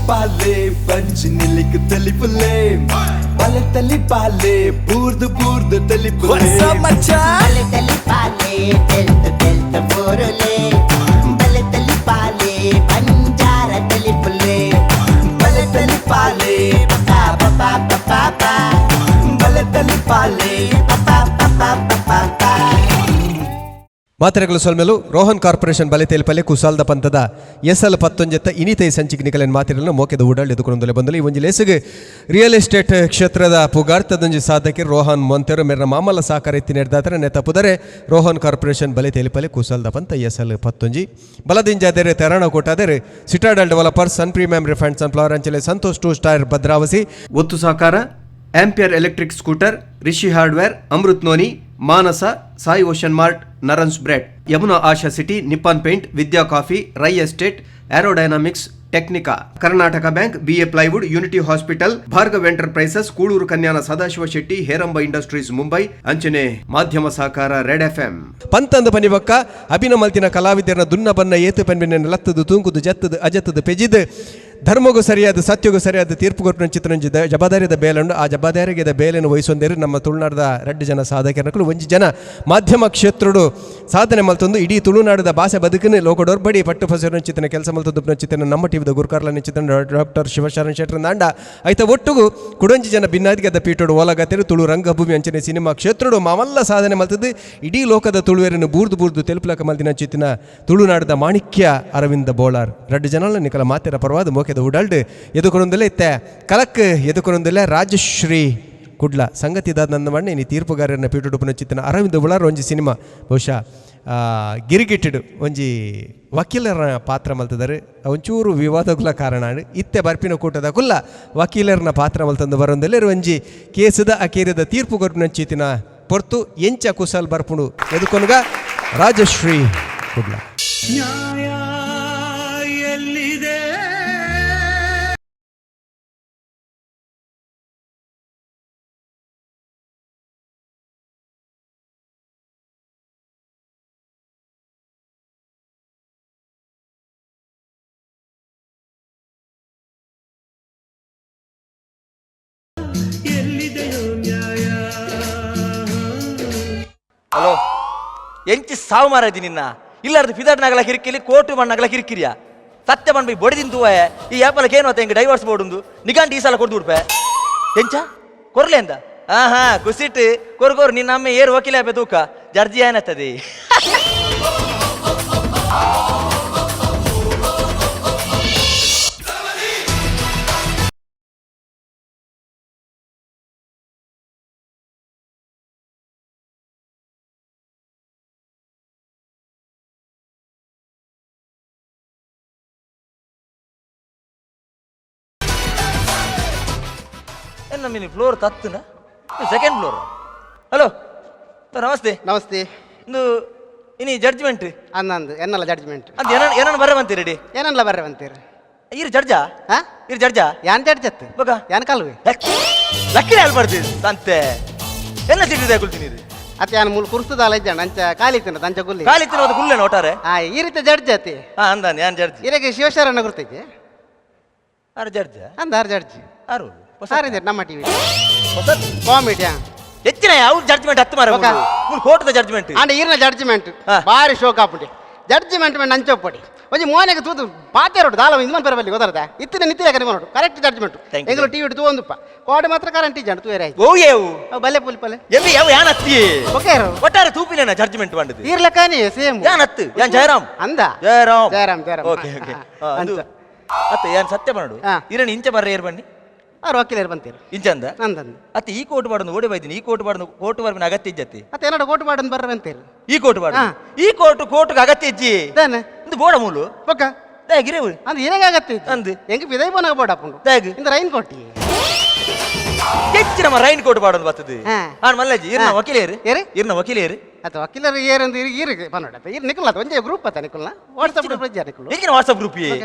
ತಲಿಪಾಲೆ ಬಂಚಿ ನಿಲಿಕ್ ತಲಿಪುಲೆ ಬಲೆ ತಲಿಪಾಲೆ ಬೂರ್ದು ಬೂರ್ದು ತಲಿಪುಲೆ ಬಲೆ ತಲಿಪಾಲೆ ತೆಲ್ತ ತೆಲ್ತ ಬೋರುಲೆ ಬಲೆ ತಲಿಪಾಲೆ ಬಂಜಾರ ತಲಿಪುಲೆ ಬಲೆ ತಲಿಪಾಲೆ ಪಾ ಪಾ ಪಾ ಪಾ ಪಾ ಬಲೆ ತಲಿಪಾಲೆ ಪಾ ಪಾ ಪಾ ಪಾ ಪಾ. ಮಾತ್ರೆಗಳು ಸೊಲ್ಮೆಲು ರೋಹನ್ ಕಾರ್ಪೊರೇಷನ್ ಬಲೆ ತೇಲ್ಪಲೆ ಕುಸಾಲ್ದ ಪಂತದ ಎಸ್ಎಲ್ ಪತ್ತೊಂಜೆತ್ತ ಇನಿತೈ ಸಂಚಿಕೆ ನಿಕಲೆನ್ ಮಾತಿರలను ಮೋಕೆದ ಉಡಾಳ್ ಎದುಕೊಂಡೊಂದುಲೆ ಬಂದಲು. ಈ ಒಂಜಿ ಲೇಸುಗು ರಿಯಲ್ ಎಸ್ಟೇಟ್ ಕ್ಷೇತ್ರದ ಪುಗಾರ್ತದೊಂಜಿ ಸಾಧಕಿ ರೋಹನ್ ಮೊಂತೆರು ಮೇರ್ನ ಮಾಮಲ್ಲ ಸಹಕಾರ ಎತ್ತಿ ನೆಡ್ದಾತರ ನೆತ್ತ ಪುದರೆ ರೋಹನ್ ಕಾರ್ಪೊರೇಷನ್ ಬಲೆ ತೇಲ್ಪಲೆ ಕುಸಾಲ್ದ ಪಂತ ಎಸ್ಎಲ್ ಪತ್ತೊಂಜಿ ಬಲದಿಂಜಾದರೆ ತೆರಣ ಕೊಟ್ಟಾದರೆ Citadel developer Sun Premium Refined Sunflower ಅಂಚಲೆ ಸಂತೋಷ್ two star Bhadravati. ಒತ್ತು ಸಹಕಾರ Ampere electric scooter, Rishi hardware, Amrit Noni, Manasa, Sai Ocean Mart, Narans bread, Yamuna Asha city, Nippon Paint, Vidya coffee, Rai estate, Aerodynamics, Technica, Karnataka bank, BA plywood, Unity hospital, Bhargav enterprises, Kuloor Kanyana Sadashiva Shetty, Heramba industries Mumbai, ಅಂಚನೆ ಮಾಧ್ಯಮ ಸಹಕಾರ red FM. ಪಂತಂದು ಪನಿಬೊಕ್ಕ ಅಭಿನಮಲ್ತಿನ ಕಲಾವಿದರನ ದುನ್ನ ಬನ್ನ ಏತು ಪೆನ್ಬಿನ ಲತ್ತದು ತೂಂಕುದು ಜತ್ತದು ಅಜತ್ತದು ಪೆಜಿದು ಧರ್ಮಗೂ ಸರಿಯಾದ ಸತ್ಯಗೂ ಸರಿಯಾದ ತೀರ್ಪು ಕೊರ್ಪಿನ ಚಿತ್ರಂಜಿ ಜಬಾದಾರಿದ ಬೇಲನ್ನು ಆ ಜಬಾದಾರಿಗೆದ ಬೇಲೆಯನ್ನು ವಹಿಸೊಂದೇರು ನಮ್ಮ ತುಳುನಾಡದ ರಡ್ಡು ಜನ ಸಾಧಕರನಕುಲು. ಒಂಜಿ ಜನ ಮಾಧ್ಯಮ ಕ್ಷೇತ್ರಡು ಸಾಧನೆ ಮಲ್ತೊಂದು ಇಡೀ ತುಳುನಾಡದ ಭಾಷೆ ಬದುಕನ್ನು ಲೋಕಡೋರ್ಬಡಿ ಪಟ್ಟು ಫಸರು ಚಿತ್ರನ ಕೆಲಸ ಮಲ್ತೊಂದು ಚಿತ್ರನ ನಮ್ಮ ಟಿವಿದ ಗುರುಕಾರ್ಲ ಚಿತ್ರನ ಡಾಕ್ಟರ್ ಶಿವಶರಣ ಶೆಟ್ಟರ್ ನಾಂಡ ಐತ ಒಟ್ಟುಗು ಕುಡೊಂಜಿ ಜನ ಭಿನ್ನಾದಿಗದ ಪೀಠೋಡು ಓಲಗತೆರು ತುಳು ರಂಗಭೂಮಿ ಅಂಚನೆ ಸಿನಿಮಾ ಕ್ಷೇತ್ರಡು ಮಾಮಲ್ಲ ಸಾಧನೆ ಮಲ್ತದ್ದು ಇಡೀ ಲೋಕದ ತುಳುವೆರನ್ನು ಬೂರ್ದು ಬೂರ್ದು ತೆಲುಪುಲಕ ಮಲ್ದಿನ ಚಿತ್ತಿನ ತುಳುನಾಡದ ಮಾಣಿಕ್ಯ ಅರವಿಂದ ಬೋಳಾರ್. ರಡ್ಡು ಜನಲ ನಿಕಲ ಮಾತೆರ ಪರವಾದ ಮೋಕೆದ ಉಡಲ್ಡ್ ಎದುಕೊರೊಂದುಲ್ಲೆ. ಇತ್ತೆ ಕಲಕ್ ಎದುಕೊರೊಂದುಲ್ಲೆ ರಾಜಶ್ರೀ ಕುಡ್ಲ. ಸಂಗತಿ ದಾದ ನನ್ನ ಮಣ್ಣೆ ನೀ ತೀರ್ಪುಗಾರನ ಪೀಠುಡುಪುನ ಚಿತ್ತಿನ ಅರವಿಂದ ಬೋಳಾರ್ ಒಂಜಿ ಸಿನಿಮಾ ಬಹುಶಃ ಗಿರಿಗಿಟ್ಟಿಡು ಒಂಜಿ ವಕೀಲರ ಪಾತ್ರ ಮಲ್ತದರು. ಒಂಚೂರು ವಿವಾದಗುಲ ಕಾರಣ ಇತ್ತೆ ಬರ್ಪಿನ ಕೂಟದ ಕುಲ್ಲ ವಕೀಲರನ ಪಾತ್ರ ಮಲ್ತಂದು ಬರೊಂದೆಲ್ಲರು ಒಂಜಿ ಕೇಸದ ಅಕೇರಿದ ತೀರ್ಪು ಕೊರ್ಪಿನ ಚೀತಿನ ಪೊರ್ತು ಎಂಚ ಕುಸಲ್ ಬರ್ಪುಂಡು ಎದುಕೊನುಗ ರಾಜಶ್ರೀ ಕುಡ್ಲ. ಹಲೋ, ಎಂಚಿ ಸಾವು ಮಾರಾದಿ ನಿನ್ನ ಇಲ್ಲಾರ್ದು ಫಿದಾರ್ನಾಗಲ ಕಿರಿಕಿಲಿ ಕೋರ್ಟು ಮಣ್ಣಾಗಲ ಕಿರಿಕಿರಿಯ ಸತ್ಯ ಬಣ್ಣ ಬೊಡಿದಿನ ತೂವ. ಈ ಆಪಲಕ್ಕೆ ಏನು ಹೆಂಗೆ ಡೈವರ್ಸ್ ಬೋರ್ಡ್ ನಿಗಂಟು ಈ ಸಲ ಕೊಡ್ದು ಬಿಡ್ಪೆ ಎಂಚ ಕೊರ್ಲೆ ಅಂದ. ಹಾ ಹಾ ಕುಸಿಟ್ಟು ಕೊರು ಕೊರು. ನಿನ್ನ ಅಮ್ಮ ಏರು ವಕೀಲ ಆಪೆ ತೂಕ ಜರ್ಜಿ ಏನತ್ತದೆ. ಏನು ಮಿನಿ ಫ್ಲೋರ್ ತತ್ತುನ second floor. Hello sir, ನಮಸ್ತೆ. ನಮಸ್ತೆ. ಇಂದು ಇನಿ ಜಡ್ಜ್ಮೆಂಟ್. ಅಂದಂದು ಎನ್ನಲ್ಲ ಜಡ್ಜ್ಮೆಂಟ್. ಅಂತ ಏನ ಏನನ್ನ ಬರ ಬಂತೀರಿ? ಏನಲ್ಲ ಬರ್ರೆ ಅಂತೀರಿ? ಇರು ಜಡ್ಜಾ? ಹಾ? ಇರು ಜಡ್ಜಾ? ಯಾನ್ ಜಡ್ಜ್ ಅತ್ತು? ಬೊಕ? ಯಾನ್ ಕಲ್ವೆ. ಲಕ್ಕಿನ ಹಾಳು ಬರ್ತೀರಿ ತಂತೆ ಎಲ್ಲ ಸಿಟ್ಟಿದೆ ಕುಲ್ತೀನಿ. ಅತ್ತೆ ಯಾನ್ ಮೂಲ ಕುರ್ಸುದಾಲ ಇದ್ದಾಣ ಅಂಚ ಖಾಲಿ ತಿನ್ನದು ಅಂಚ ಗುಲ್ಲಿ. ಖಾಲಿ ತಿನ್ನೋದು ಗುಲ್ಲೇನ ಒಟ್ಟಾರೆ. ಹಾ, ಈ ರೀತಿ ಜಡ್ಜ್ ಅತಿ. ಹಾ ಅಂದಾನೆ ಯಾನ್ ಜಡ್ಜ್. ಇರಗೆ ಶಿವಶರಣ ಗುರ್ತೈತಿ. ಆರು ಜಡ್ಜ್. ಅಂದ ಆರು ಜಡ್ಜ್. ಆರು. ಸಾರ್ ಇದೆ ನಮ್ಮ ಟಿವಿ. ಹೊಸ. ಕಾಮಿಡಿ. ಹೆಚ್ಚಿನ ಯಾವ ಜಡ್ಜ್ಮೆಂಟ್ ಹತ್ತು ಮಾರ. ಬೊಕ? ಕೋರ್ಟ್ದ ಜಡ್ಜ್ಮೆಂಟ್. ಅಂಡ ಈರ್ನ ಜಡ್ಜ್ಮೆಂಟ್. ಹಾ. ಬಾರಿ ಶೋಕ್ ಆಪುಂಡಿ ಜಡ್ಜ್ಮೆಂಟ್ ಮೇಲೆ ಅಂಚೊಪ್ಪಡಿ ಒಂಜಿ ಮೋನೆಗೆ ತೂದು ಪಾತೆ ರೋಡ್ ದಾಲ ಇಂದು ಪರಬಲ್ಲಿ ಗೊತ್ತಾರ್ದ ಇತ್ತಿನ ನಿತ್ತಿನ ಕರೆ ನೋಡು correct judgement. Thank you. ಎಂಗಳು TV ತೂವೊಂದುಪ್ಪ ಕೋಡೆ ಮಾತ್ರ ಕರೆಂಟ್ ಇಜ್ಜಂಡು ತೂಯರೆ ಆಯ್ತು. ಓ ಏವು. ಅವು ಬಲ್ಲೆ ಪುಲ್ ಪಲ್ಲೆ. ಎಲ್ಲಿ ಯಾವ ಯಾನ್ ಅತ್ತಿ? ಓಕೆ. ಒಟ್ಟಾರೆ ತೂಪಿನ ಜಡ್ಜ್ಮೆಂಟ್ ಮಾಡಿದ್ದು. ಈರ್ಲಕ್ಕಾನಿ ಸೇಮ್. ಯಾನ್ ಅತ್ತು ಯಾನ್ ಜಯರಾಮ್. ಅಂದ. ಜಯರಾಮ್. ಜಯರಾಮ್ ಜಯರಾಮ್. Okay okay. ಅಂಚ. ಅತ್ತ ಯಾನ್ ಸತ್ಯ ಮಾಡು. ಹಾ. ಇರಣಿ ಇಂಚ ಬರ್ರೆ ಏರ್ ಬನ್ನಿ. ಅವ್ರು ವಕೀಲರು ಬಂತೀರು. ಇಂಚ ಅಂದ. ಅಂದಂದು. ಅತ್ತ ಈ ಕೋರ್ಟ್ ಬಾಡೊಂದು ಓಡಿ ಬೈದಿನಿ. ಈ ಕೋರ್ಟ್ ಬಾಡೊಂದು ಕೋರ್ಟ್ ಬರ್ಪಿನ ಅಗತ್ಯ ಇಜ್ಜತ್ತಿ. ಅತ್ತ ಏನಾಡ ಕೋಟು ಮಾಡನ್ ಬರ್ರ ಅಂತೀರಿ. ಈ ಕೋರ್ಟ್ ಬಾಡ. ಹಾ. ಈ ಕೋರ್ಟ್ ಕೋರ್ಟ್ಗೆ ಅಗತ್ಯ ಇಜ್ಜಿ. ದಾನೆ? ಇಂದು ಬೋಡ ಮೂಲು. ಬೊಕ್ಕ? ದಾಗಿರೇವು. ಅಂದ್ ಏನಾಗತ್ತೆ? ಅಂದ್. ಹೆಂಗ್ ಬಿದೈ ಬೋನಾಗ ಬೋಡಪ್ಪುಂಡು. ದಾಗ್? ಇಂದ ರೈನ್ ಕೋಟಿ. ಹೆಚ್ಚಿನ ನಮ್ಮ ರೈನ್ ಕೋಟ್ ಬಾಡೊಂದು ಬರ್ತದೆ. ಹಾ. ಆನ್ ಮಲ್ಲಜ್ಜಿ ಇರ್ನ ಹಾ. ವಕೀಲೇರು. ಏರು? ಇರ್ನ ವಕೀಲೇರು. ಅತ್ತ ವಕೀಲರು ಏರಂದು ಇರು ಪನ್ನಡ ಇರು ನಿಕುಲ್ಲ ಒಂಜೆ ಗ್ರೂಪ್ ಅತ್ತ ನಿಕುಲ್ನ ವಾಟ್ಸಪ್ ಗ್ರೂಪ್ ಇಜ್ಜಾ ನಿಕುಲ್ನ ಈಗಿನ ವಾಟ್ಸಪ್ ಗ್ರೂಪ್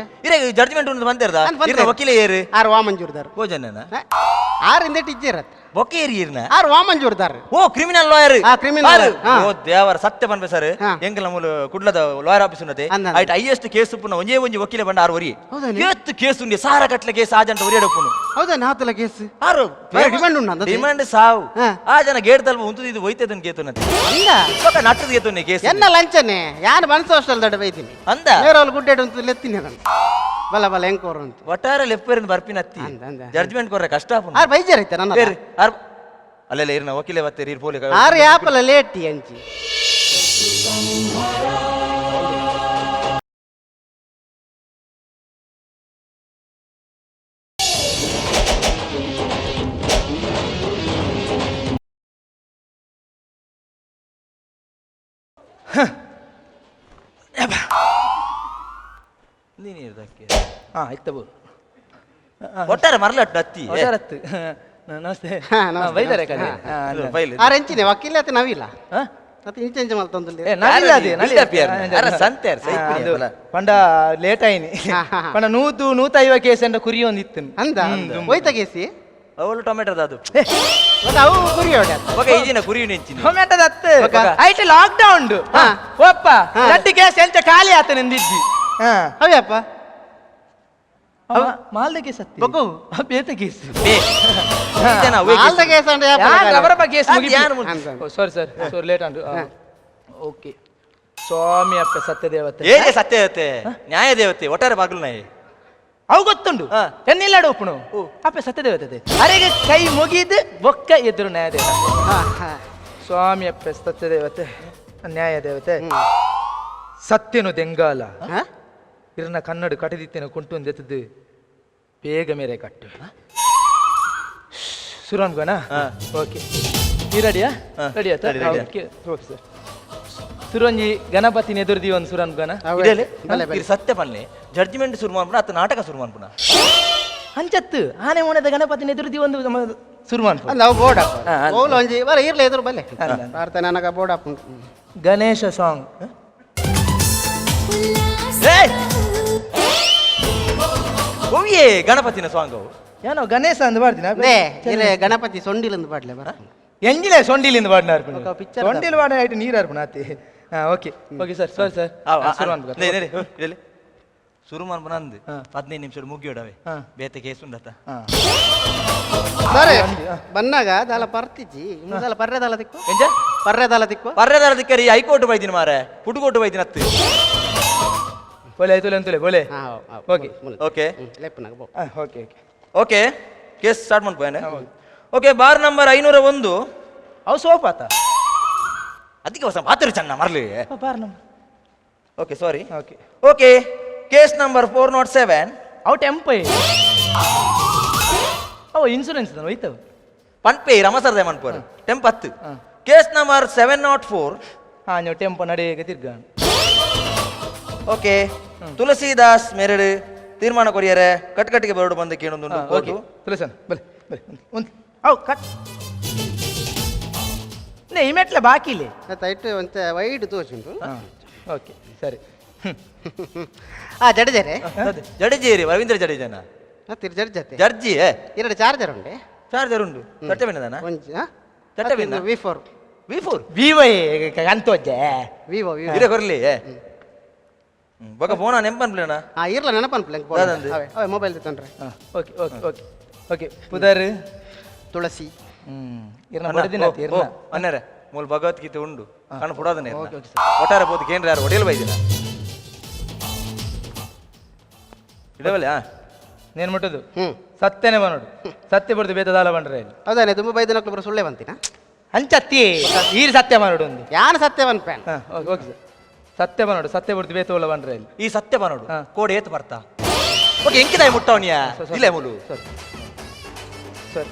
ಇರೇ ಜಡ್ಜ್ಮೆಂಟ್ ಉಂದು ಬಂದಿರ್ದ ಇರ್ನ ವಕೀಲ ಏರು ಆರು ವಾಮಂಜೂರ್ದಾರು ಭೋಜನ ಆರು ಇಂದೆಟ್ ಇಜ್ಜೇರತ್ತ ಬೊಕ್ಕೆ ಏರಿ ಇರ್ನ ಆರು ವಾಮಂಜೂರ್ದಾರು ಓ ಕ್ರಿಮಿನಲ್ ಲಾಯರ್ ಆ, criminal. ಹಾ. ಓ ದೇವರ ಸತ್ಯ ಪನ್ಪೆ ಸರ್ ಹಾ. ಎಂಕಲ್ ಮೂಲ ಕುಡ್ಲದ ಲಾಯರ್ ಆಫೀಸ್ ಉನ್ನತೆ ಅಂದ, ಅಂದ. ಐಟ್ ಹೈಯೆಸ್ಟ್ ಕೇಸ್ ಉಪ್ಪುನ ಒಂಜೇ ಒಂಜಿ ವಕೀಲ ಬಂಡ ಆರು ಒರಿ ಹೌದಾನೆ? ಏತ್ ಕೇಸ್ ಉಂಡೆ ಸಾರ ಕಟ್ಲೆ ಕೇಸ್ ಆ ಜನ ಒರಿ ಎಡಪ್ಪುನು ಹೌದಾ ನಾತಲ ಕೇಸ್ ಆರು ಬಾರಿ demand ಉಂಡು ಅಂದತೆ. ಡಿಮಾಂಡ್ ಸಾವು ಹಾ. ಆ ಜನ ಗೇಟ್ ತಲ್ಪ ಉಂತುದು ಇದು ಒಯ್ತದನ್ ಕೇತುನತೆ ಅಂದ ಬೊಕ ನಟ್ಟದ ಕೇತುನೆ ಕೇಸ್ ಎನ್ನ ಲಂಚನೆ ಯಾನ್ ಮನಸ್ಸು ಅಷ್ಟಲ್ ದಡ ಬೈತೀನಿ ಅಂದ ಬೇರೆ ಗುಡ್ಡೆಡ್ ಉಂಟು ಲೆತ್ತೀನಿ ನಾನು ಬಲ ಬಲ ಎಂಕೋರು ಉಂಟು ಒಟ್ಟಾರೆ ಲೆಪ್ಪೇರಿಂದ ಬರ್ಪಿನ ಅತ್ತಿ ಅಂದ, ಅಂದ. ಜಡ್ಜ್ಮೆಂಟ್ ಕೊರ್ರೆ ಕಷ್ಟ ಆಪುಂಡು. ಆರು ಬೈಜಾರ್ ಐತೆ ನನ್ನ ಏರ್ ಆರ್ ಅಲ್ಲೆಲ್ಲ ಇರ್ನ ವಕೀಲೆ ಬತ್ತೇರಿ ಇರ್ ಪೋಲಿ ಆರು ಯಾಪಲ ಲೇಟಿ ಅಂಚಿ ನೀನು ಇರ್ದಕ್ಕೆ ಹಾ ಇತ್ತ ಬೋಲು ಒಟ್ಟಾರೆ ಮರಲಟ್ಟು ಅತ್ತಿ ಒಟ್ಟಾರತ್ತು ನಮಸ್ತೆ ಹಾ, ನಮಸ್ತೆ, ಬೈದಾರೆ ನಮಸ್ತೆ. ಕಡೆ ಹಾ. ಫೈಲ್ ಆರು ಎಂಚಿನೆ ವಕೀಲ ಆತ ನಾವಿಲ್ಲ ಹಾ? ಮತ್ತೆ ಇಂಚೆ ಮಲ್ತೊಂದುಲ್ಲೆ ಏ, ನವಿಲ್ಲ ಅದೇ, ನವಿಲ್ಲ. ಬಿಲ್ಡಪ್ ಯಾರು? ಅರ ಸಂತೆ ಯಾರು, ಸೈಪುನಿ ಅದು ಅಲ್ಲ. ಪಂಡ ಲೇಟ್ ಆಯ್ನಿ ಹಾ, ಹಾ, ಹಾ. ಪಂಡ ನೂತು ನೂತೈವ ಕೇಸ್ ಅಂಡ ಕುರಿ ಒಂದು ಇತ್ತು ಅಂದ ಹೋಯ್ತ ಕೇಸಿ ಅವಳು ಟೊಮೆಟೊದ ಅದು ಮತ್ತೆ ಅವು ಗುರಿ ಹೊಡೆ ಓಕೆ ಈ ದಿನ ಕುರಿ ನೆಂಚಿನಿ ಟೊಮೆಟೊದ ಅತ್ತು ಐಟ್ ಲಾಕ್ ಡೌನ್ ಹಾ. ಒಪ್ಪ ಹಾ. ರಡ್ಡು ಕೇಸ್ ಎಂಚ ಖಾಲಿ ಆತ ನಿಂದಿದ್ದಿ ಹಾ ಅವಯಪ್ಪ ಮಾಲ್ದ ಕೇಸ್ ಅತ್ತಿ ಬೊಕ್ಕ ಬೇತ ಕೇಸ್ ಬೇ ಈ ಜನ ಅವೇ ಮಾಲ್ದ ಕೇಸ್ ಅಂದ್ರೆ ಯಾಪಲ ಯಾನ್ ಖಾಲಿ? ರಬರಬ ಕೇಸ್ ಅದು ಮುಗಿಪಿ ಯಾನ್ ಮುಗ್ಸಿ? ಅಂದ. ಸಾರಿ sir sorry late ಅಂಡು ಓಕೆ ಸ್ವಾಮಿ ಅಪ್ಪ ಸತ್ಯದೇವತೆ ಏನೇ ಸತ್ಯ ದೇವತೆ ನ್ಯಾಯ ದೇವತೆ ಒಟ್ಟಾರೆ ಬಾಗಿಲು ನಾಯಿ ಅವು ಗೊತ್ತುಂಡು ಹಾ. ಎನ್ನಿಲ್ಲಾಡು ಒಪ್ಪುಣು ಅಪ್ಪ ಸತ್ಯದೇವತೆ ಅರೆಗೆ ಕೈ ಮುಗಿದು ಬೊಕ್ಕ ಎದುರು ನ್ಯಾಯದೇವತೆ ಹಾ, ಹಾ. ಸ್ವಾಮಿ ಅಪ್ಪ ಸತ್ಯದೇವತೆ ನ್ಯಾಯ ದೇವತೆ ಸತ್ಯನು ದೆಂಗಾಲ ಹಾ? ಇರನ ಕನ್ನಡ ಕಟದಿತ್ತೇನ ಕುಂಟು ಎತ್ತದು ಬೇಗ ಮೇರೆ ಕಟ್ಟು ಸುರಾನ್ಗೋನಾ ಓಕೆ ಈ ರೆಡಿಯಾ ರೆಡಿ ಆಯ್ತಾ ready, ready. Okay okay sir ಸುರಂಜಿ ಗಣಪತಿನ ಎದುರ್ದಿ ಒಂದು ಸುರಾನ್ಗೋನ ಅವೆ. ಇದೆಲೆ ಬಲೆ, ಬಲೆ. ಇದು ಸತ್ಯ ಪನ್ಲೆ ಜಡ್ಜ್ಮೆಂಟ್ ಶುರು ಮಾಡ್ಪುಣ ಅತ್ತ ನಾಟಕ ಶುರು ಮಾಡ್ಪುಣ ಅಂಚತ್ತು ಆನೆ ಮೋಣದ ಗಣಪತಿನ ಎದುರ್ದಿ ಒಂದು ಸುರ್ಮಾನ್ ಅಂದ ಅವು ಬೋರ್ಡ್ ಹಾಕು. ಹಾ, ಅಂದ. ಓಲು ಒಂಜಿ ಬರ ಇರ್ಲಿ ಎದುರು ಬಲ್ಲೆ ಪ್ರಾರ್ಥನೆ ನನಗ ಬೋರ್ಡ್ ಹಾಕು ಗಣೇಶ ಸಾಂಗ್ ಏಯ್ ಓವಿಯೇ ಗಣಪತಿನ ಸಾಂಗ್ ಅವು ಏನೋ ಗಣೇಶ ಅಂದ್ ಪಾಡ್ದಿನ they ಇರೆ ಗಣಪತಿ ಸೊಂಡಿಲಂದು ಪಾಡ್ಲೆ ಬರ ಎಂಜಿಲೆ ಸೊಂಡಿಲಿಂದ ಪಾಡ್ನ ಅರ್ಪಣ ఒక picture ಸೊಂಡಿಲ್ ಪಾಡ ಆಯ್ತು ನೀರು ಅರ್ಪಣ ಆತಿ ಹಾ okay okay sir sorry sir ಸುರ್ಮಾನ್ ಶುರು ಮಾಡ್ಪುಣ ಅಂದು 15 ನಿಮಿಷ ಮುಗಿಯೋಡವೆ ಹಾ. ಬೇತೆ ಕೇಸ್ ಉಂಡತ್ತ ಹಾ ಸರಿ ಬನ್ನಾಗ ದಾಲ ಪರ್ತಿಜಿ ದಾಲ ಪರ್ರೆ ದಾಲ ದಿಕ್ಕು ಎಂಜ ಪರ್ರೆ ದಾಲ ದಿಕ್ಕು ಪರ್ರೆದಾರ ದಿಕ್ಕರಿ ಹೈಕೋರ್ಟ್ ಬೈದಿನ ಮಾರೆ ಪುಡುಕೋಟು ಬೈದಿನ ಅತ್ತು ಬೋಲೆ ಆಯ್ತು ಅಂತಲೇ ಬೋಲೆ ಹಾ ಹಾ, ಓಕೆ ಮುಲ್. ಓಕೆ ಹ್ಮ್, ಲೆಪ್ಪನಾಗ ಬೋ ಹಾ okay okay okay case start ಮಾಡ್ಬೋಯೇನೆ okay bar number 501 ಅವು ಸೋಪ್ ಆತ ಅದಕ್ಕೆ ಹೊಸ ಮಾತಿರು ಚೆನ್ನ ಮರಲಿ ಬಾರ್ ನಮ್ಮ okay sorry okay okay case number 407 ಅವು ಟೆಂಪೋ ಅವು ಇನ್ಸೂರೆನ್ಸ್ ತಾನು ಹೋಯ್ತವು ಪನ್ಪೆ ರಮಸರ್ದೆ ಮನ್ಪೋರು ಟೆಂಪ್ ಹತ್ತು ಕೇಸ್ ನಂಬರ್ 704 ಹಾ ನೀವು ಟೆಂಪೋ ನಡೆಯ ತಿರ್ಗ ಓಕೆ ತುಳಸಿದಾಸ್ ಮೆರಡು ತೀರ್ಮಾನ ಕೊರಿಯರೆ ಕಟ್ಕಟ್ಟಿಗೆ ಬರಡು ಬಂದ ಕೇಳೊಂದು ಓಕೆ ತುಳಸನ್ ಬಲೆ ಬಲೆ ಒಂದು ಅವು ಕಟ್ ನೇ ಈ ಮೆಟ್ಲೆ ಬಾಕಿ ಇಲ್ಲಿ ಇಟ್ಟು ಒಂಚ ವೈಡ್ ತೋಚುಂಟು ಹಾಂ ಓಕೆ ಸರಿ ಆ ಜಡಜರೆ ಜಡೇಜೇರಿ ರವೀಂದ್ರ ಜಡೇಜನ ತಿರು ಜಡ್ಜತೆ ಜಡ್ಜಿ ಎರಡು ಚಾರ್ಜರ್ ಉಂಡೆ ಚಾರ್ಜರ್ ಉಂಟು ತಟ್ಟೆ ಬೆನ್ನದನ ಒಂಜಿ ತಟ್ಟೆ ಬೆನ್ನ V four V four Vivo ಅಂತೋಜೆ Vivo Vivo ಇರೇ ಕೊರ್ಲಿ ಬೊಕ ಫೋನ ನೆಂಪನ್ ಪ್ಲೇನ ಹಾ ಇರ್ಲ ನೆನಪನ್ಪ್ಲೆ ದಾದಂದು. ಅವೇ ಅವೇ ಮೊಬೈಲ್ ತಂದ್ರೆ ಹಾಂ okay okay okay okay ಪುದರ್ ತುಳಸಿ ಹ್ಞೂ ಇರ್ನ ಬಡದಿನ ಇರ್ನ ಅನ್ನರೆ ಮೂಲ ಭಗವದ್ಗೀತೆ ಉಂಡು ಕಣ್ಣು ಪುಡೋದನೆ okay, okay, ಒಟ್ಟಾರೆ ಬೋದು ಕೇಂದ್ರ ಯಾರು ಒಡೆಯಲ್ ಬೈದಿನ ಇಡವಲ್ಲ ನೇನು ಮುಟ್ಟುದು ಹ್ಮ್ ಸತ್ಯನೇ ಬನ್ನೋಡು ಸತ್ಯ ಬಡ್ದು ಬೇತದಾಲ ಬಂಡ್ರೆ ಇಲ್ಲಿ ಹೌದಾನೆ ತುಂಬ ಬೈದಿನ ಬರೋ ಸುಳ್ಳೆ ಬಂತಿನ ಅಂಚತ್ತಿ ಈರು ಸತ್ಯ ಮಾಡೋಡು ಒಂದು ಯಾನ್ ಸತ್ಯ ಪನ್ಪೇನ್ ಹಾಂ okay okay sir ಸತ್ಯ ಬನ್ನೋಡು ಸತ್ಯ ಬಡ್ದು ಬೇತೋಳ ಬಂಡ್ರೆ ಇಲ್ಲಿ ಈ ಸತ್ಯ ಬನ್ನೋಡು ಹಾ. ಕೋಡೆ ಏತ್ ಬರ್ತಾ ಓಕೆ ಎಂಕಿದಾಯ ಮುಟ್ಟವನಿಯ ಇಲ್ಲ ಮೂಲು ಸರಿ ಸರಿ